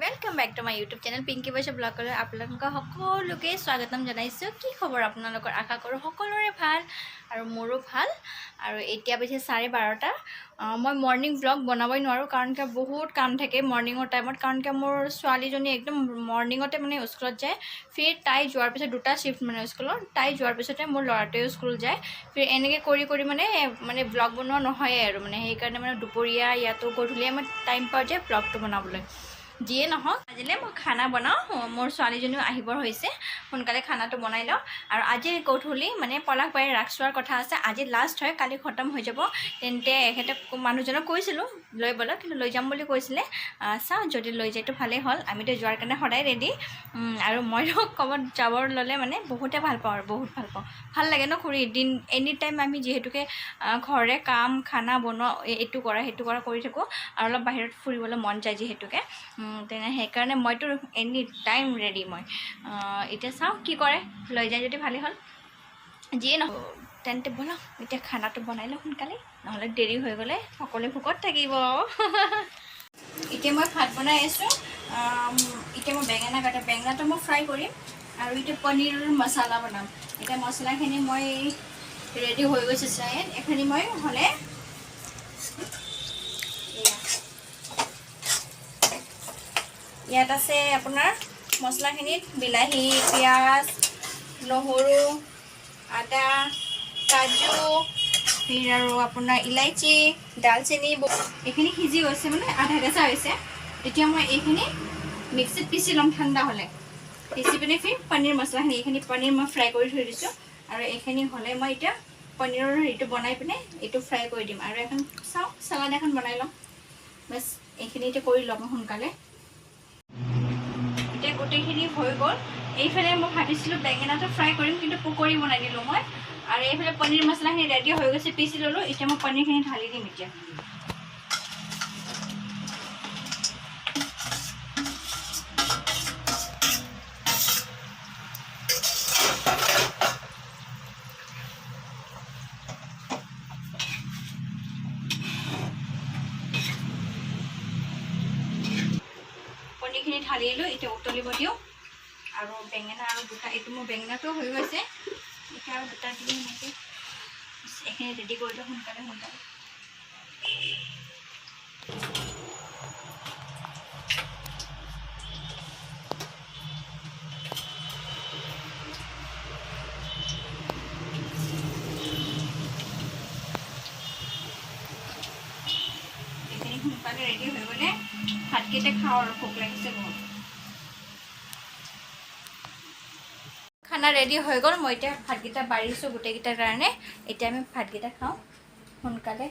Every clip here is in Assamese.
Welcome back to my YouTube channel Pinky Baishya ব্লগলৈ আপোনালোকক সকলোকে স্বাগতম জনাইছোঁ। কি খবৰ আপোনালোকৰ? আশা কৰোঁ সকলোৰে ভাল আৰু মোৰো ভাল। আৰু এতিয়া বাজিছে 12:30। মই মৰ্ণিং ব্লগ বনাবই নোৱাৰোঁ, কাৰণ কিয় বহুত কাম থাকে মৰ্ণিঙৰ টাইমত। কাৰণ কিয় মোৰ ছোৱালীজনী একদম মৰ্ণিঙতে মানে স্কুলত যায়, ফিৰ তাই যোৱাৰ পিছত দুটা শ্বিফ্ট মানে স্কুলত, তাই যোৱাৰ পিছতে মোৰ ল'ৰাটোৱেও স্কুল যায়। ফিৰ এনেকৈ কৰি কৰি মানে মানে ব্লগ বনোৱা নহয়ে আৰু মানে সেইকাৰণে মানে দুপৰীয়া ইয়াতো গধূলিয়ে মই টাইম পাওঁ যে ব্লগটো বনাবলৈ। যিয়ে নহওক, আজিলৈ মই খানা বনাওঁ। মোৰ ছোৱালীজনীও আহিবৰ হৈছে, সোনকালে খানাটো বনাই লওঁ। আৰু আজি গধূলি মানে পলাশবাৰীৰ ৰাস চোৱাৰ কথা আছে। আজি লাষ্ট হয়, কালি খতম হৈ যাব। তেন্তে এখেতক মানুহজনক কৈছিলোঁ লৈ ব'লক, কিন্তু লৈ যাম বুলি কৈছিলে। চাওঁ, যদি লৈ যায়তো ভালেই হ'ল। আমিতো যোৱাৰ কাৰণে সদায় ৰেডি। আৰু মইতো ক'ৰবাত যাব ল'লে মানে বহুতে ভাল পাওঁ আৰু বহুত ভাল পাওঁ। ভাল লাগে ন খুৰী? দিন এনি টাইম আমি যিহেতুকে ঘৰৰে কাম, খানা বনোৱা, এইটো কৰা সেইটো কৰা কৰি থাকোঁ আৰু অলপ বাহিৰত ফুৰিবলৈ মন যায় যিহেতুকে। তেনে সেইকাৰণে মইতো এনি টাইম ৰেডি মই। এতিয়া চাওঁ কি কৰে, লৈ যায় যদি ভালেই হ'ল। যিয়ে নহওক, তেন্তে ব'লক, এতিয়া খানাটো বনাই লওঁ সোনকালে, নহ'লে দেৰি হৈ গ'লে সকলোৱে ভোকত থাকিব। এতিয়া মই ভাত বনাই আছোঁ। এতিয়া মই বেঙেনা কাটা, বেঙেনাটো মই ফ্ৰাই কৰিম আৰু এতিয়া পনীৰৰ মছলা বনাম। এতিয়া মছলাখিনি মই ৰেডি হৈ গৈছে চাই। এইখিনি মই হ'লে এয়া। ইয়াত আছে আপোনাৰ মছলাখিনিত বিলাহী, পিঁয়াজ, নহৰু, আদা, কাজু, ফিৰ আৰু আপোনাৰ ইলাইচি, ডালচেনি। এইখিনি সিজি গৈছে, মানে আধা কেঁচা হৈছে। এতিয়া মই এইখিনি মিক্সিত পিচি ল'ম। ঠাণ্ডা হ'লে পিচি পিনে ফিৰ পনীৰ মছলাখিনি, এইখিনি পনীৰ মই ফ্ৰাই কৰি থৈ দিছোঁ আৰু এইখিনি হ'লে মই এতিয়া পনীৰৰ হেৰিটো বনাই পিনে এইটো ফ্ৰাই কৰি দিম। আৰু এখন চাওঁ, চালাড এখন বনাই ল'ম। বাছ, এইখিনি এতিয়া কৰি ল'ম সোনকালে। এতিয়া গোটেইখিনি হৈ গ'ল। এইফালে মই ভাবিছিলোঁ বেঙেনাটো ফ্ৰাই কৰিম, কিন্তু পকৰি বনাই দিলোঁ মই। আৰু এইফালে পনীৰ মছলাখিনি ৰেডি হৈ গৈছে, পিচি ল'লোঁ। এতিয়া মই পনীৰখিনি ঢালি দিম। এতিয়া পনীৰখিনি ঢালি দিলোঁ। এতিয়া উতলিব দিওঁ। আৰু বেঙেনা আৰু দুটা, এইটো মোৰ বেঙেনাটো হৈ গৈছে। এতিয়া আৰু দুটা দিম এনেকৈ। এইখিনি ৰেডি কৰি লওঁ সোনকালে সোনকালে। এইখিনি সোনকালে ৰেডি হৈ গ'লে ভাতকেইটা খাওঁ আৰু ভোক লাগিছে বহুত। খানা ৰেডি হৈ গ'ল। মই এতিয়া ভাতকেইটা বাঢ়িছোঁ গোটেইকেইটাৰ কাৰণে। এতিয়া আমি ভাতকেইটা খাওঁ সোনকালে।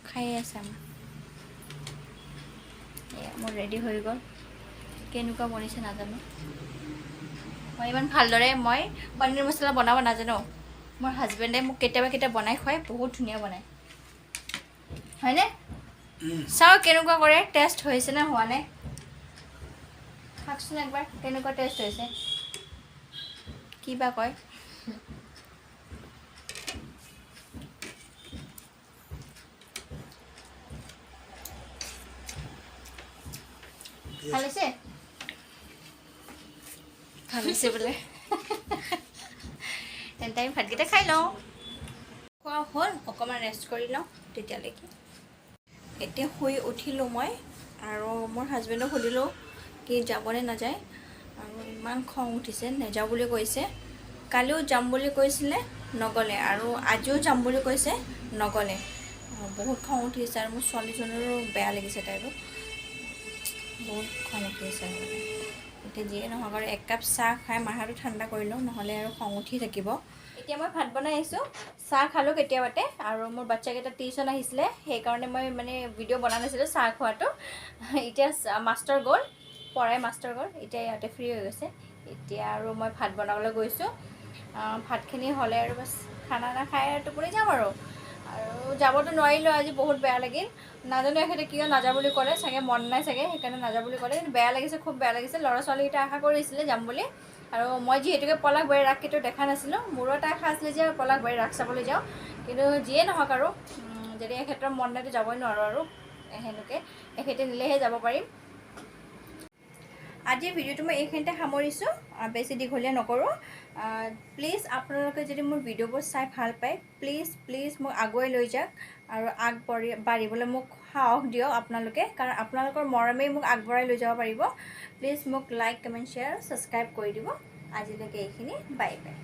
খায়ে আছে আমাৰ। এয়া মোৰ ৰেডি হৈ গ'ল। কেনেকুৱা বনিছে নাজানো। মই ইমান ভালদৰে মই পনীৰ মছলা বনাব নাজানো। মোৰ হাজবেণ্ডে মোক কেতিয়াবা কেতিয়াবা বনাই খুৱাই, বহুত ধুনীয়া বনায়, হয়নে? চাওঁ কেনেকুৱা কৰে, টেষ্ট হৈছে নে হোৱা নাই। খাওকচোন একবাৰ, কেনেকুৱা টেষ্ট হৈছে কি বা কয়। ভাল হৈছে, ভাল হৈছে বোলে। তেন্তে আমি ভাতকেইটা খাই লওঁ। খোৱা হ'ল, অকণমান ৰেষ্ট কৰি লওঁ তেতিয়ালৈকে। এতিয়া শুই উঠিলোঁ মই আৰু মোৰ হাজবেণ্ডক সুধিলোঁ কি যাবনে নাযায়। আৰু ইমান খং উঠিছে, নেযাওঁ বুলি কৈছে। কালিও যাম বুলি কৈছিলে, নগ'লে। আৰু আজিও যাম বুলি কৈছে, নগ'লে। বহুত খং উঠিছে আৰু মোৰ ছোৱালীজনীৰো বেয়া লাগিছে, তাইৰো বহুত খং উঠি আছে। আৰু মানে এতিয়া যিয়ে নহওক আৰু এক কাপ চাহ খাই মাথাটো ঠাণ্ডা কৰি লওঁ, নহ'লে আৰু খং উঠি থাকিব। এতিয়া মই ভাত বনাই আছোঁ। চাহ খালোঁ কেতিয়াবাতে আৰু মোৰ বাচ্ছাকেইটা টিউশ্যন আহিছিলে, সেইকাৰণে মই মানে ভিডিঅ' বনা নাছিলোঁ চাহ খোৱাটো। এতিয়া মাষ্টৰ গ'ল, পঢ়াই মাষ্টৰ গ'ল। এতিয়া ইয়াতে ফ্ৰী হৈ গৈছে। এতিয়া আৰু মই ভাত বনাবলৈ গৈছোঁ। ভাতখিনি হ'লে আৰু বাছ, খানা খাই আৰু টোপনি যাম। আৰু আৰু যাবতো নোৱাৰিলোঁ আজি, বহুত বেয়া লাগিল। নাজানো এখেতে কিয় নাযাওঁ বুলি ক'লে, চাগে মন নাই চাগে, সেইকাৰণে নাযাওঁ বুলি ক'লে। কিন্তু বেয়া লাগিছে, খুব বেয়া লাগিছে। ল'ৰা ছোৱালীকেইটা আশা কৰিছিলে যাম বুলি। আৰু মই যিহেতুকে পলাশবাৰীৰ ৰাস কেতিয়াও দেখা নাছিলোঁ, মোৰো এটা আশা আছিলে যে পলাশবাৰীৰ ৰাস চাবলৈ যাওঁ। কিন্তু যিয়ে নহওক আৰু যদি এখেতৰ মন নাইতো যাবই নোৱাৰোঁ আৰু সেনেকৈ এখেতে নিলেহে যাব পাৰিম। আজিৰ ভিডিঅ'টো মই এইখিনিতে সামৰিছোঁ, বেছি দীঘলীয়া নকৰোঁ। প্লিজ আপোনালোকে যদি মোৰ ভিডিঅ'বোৰ চাই ভাল পায়, প্লিজ প্লিজ মোক আগুৱাই লৈ যাওক আৰু বাঢ়িবলৈ মোক সাহস দিয়ক আপোনালোকে, কাৰণ আপোনালোকৰ মৰমেই মোক আগবঢ়াই লৈ যাব পাৰিব। প্লিজ মোক লাইক, কমেণ্ট, শ্বেয়াৰ, ছাবস্ক্ৰাইব কৰি দিব। আজিলৈকে এইখিনি, বাই বাই।